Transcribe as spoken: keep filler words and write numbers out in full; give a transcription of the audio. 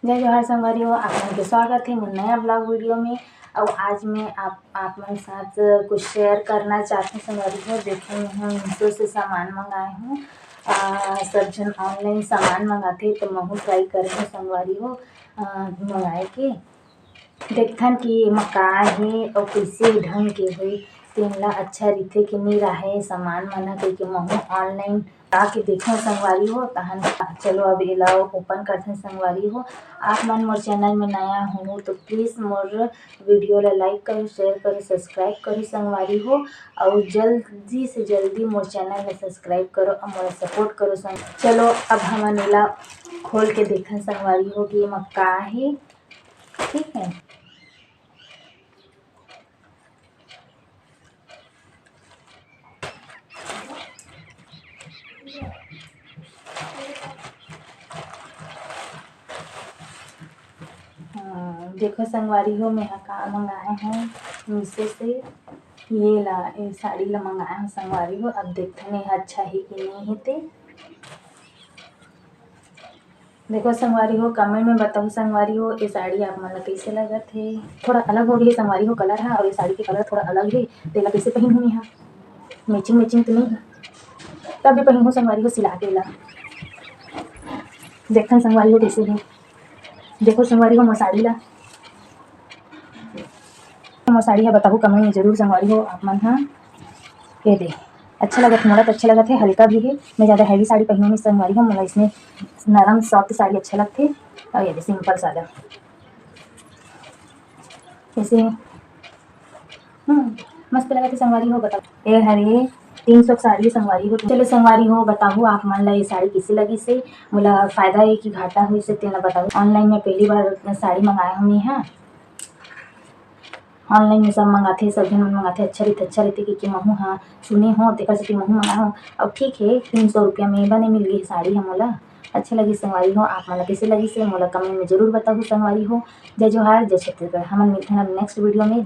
जय जोहार संगवारी हो, आप मन के स्वागत हे मोर नया vlog video में। अउ आज मैं आप, आप मन साथ कुछ share करना चाहती हूँ संगवारी हो। देखो, मैं ह Meesho से सामान मंगाए हूँ। अ, सब झन online सामान मंगाथे, तो महू try करे हूँ संगवारी हो, अ, मंगाए के। देखथन कि एमा का हे अउ कइसे ढंग के होही, तेन ला अच्छा रहिथे कि नइ राहय सामान मन ह, कहिके महू online आके देखहूँ संगवारी हो। तहन चलो अब एला open करथन संगवारी हो। आप मन मोर channel में नया हो तो please मोर video ला like करो, share करो, subscribe करो संगवारी हो, अउ जल्दी से जल्दी मोर channel ला subscribe करो अउ मोला support करो संग। चलो अब हमन एला खोल के देखन संगवारी हो कि एमा का हे। ठीक है। हम्म, देखो संगवारी हो, मैं ह का मंगाए हूँ Meesho से, ये ला, ये साड़ी ला मंगाए हूँ संगवारी हो। अब देखथन ये अच्छा हे कि नहीं हे ते। देखो संगवारी हो, comment में बताओ संगवारी हो, ये साड़ी आप मन ला कइसे लगत हे। थोड़ा अलग हो गई है संगवारी हो colour हा, और ये साड़ी के colour थोड़ा अलग है। तेला कइसे पहनहूँ मैं हा, matching matching तो नहीं है, तब भी पहनहूँ संगवारी हो सिला के ला। देखथन संगवारी हो कइसे है। देखो संगवारी हो मोर साड़ी ला, मोर साड़ी हा बताहू comment में जरूर संगवारी हो आप मन हा। ये दे, अच्छा लगत, मोला तो अच्छा लगत है, हल्का भी है। मैं ज़्यादा heavy साड़ी पहनूँ नहीं संगवारी हो, मोला इसमें नरम soft साड़ी अच्छा लगथे। और ये दे simple सादा ऐसे, हम्म, मस्त लगत है संगवारी हो। बताओ, ए हरे तीन सौ साड़ी संगवारी हो। चलो संगवारी हो, बताहू आप मन ला ये साड़ी कइसे लगिस हे, मोला फायदा है कि घाटा होइस हे, तेन ला बताहू। Online में पहली बार साड़ी मंगाए हूँ मैं हा। Online में सब मंगाथे, सब झन मन मंगाथे, अच्छा रहिथे, अच्छा रहिथे, कि, कि महू हा सुने हो, तेकर सेती महू मंगाए हो। अब ठीक है, तीन सौ रुपया में बने मिल गई साड़ी हा मोला। अच्छा लगिस संगवारी हो, आप मन ला कइसे लगिस हे, मोला comment में जरूर बताहू संगवारी हो। जय जोहार, जय छत्तीसगढ़। हमन मिलथन अब next video में।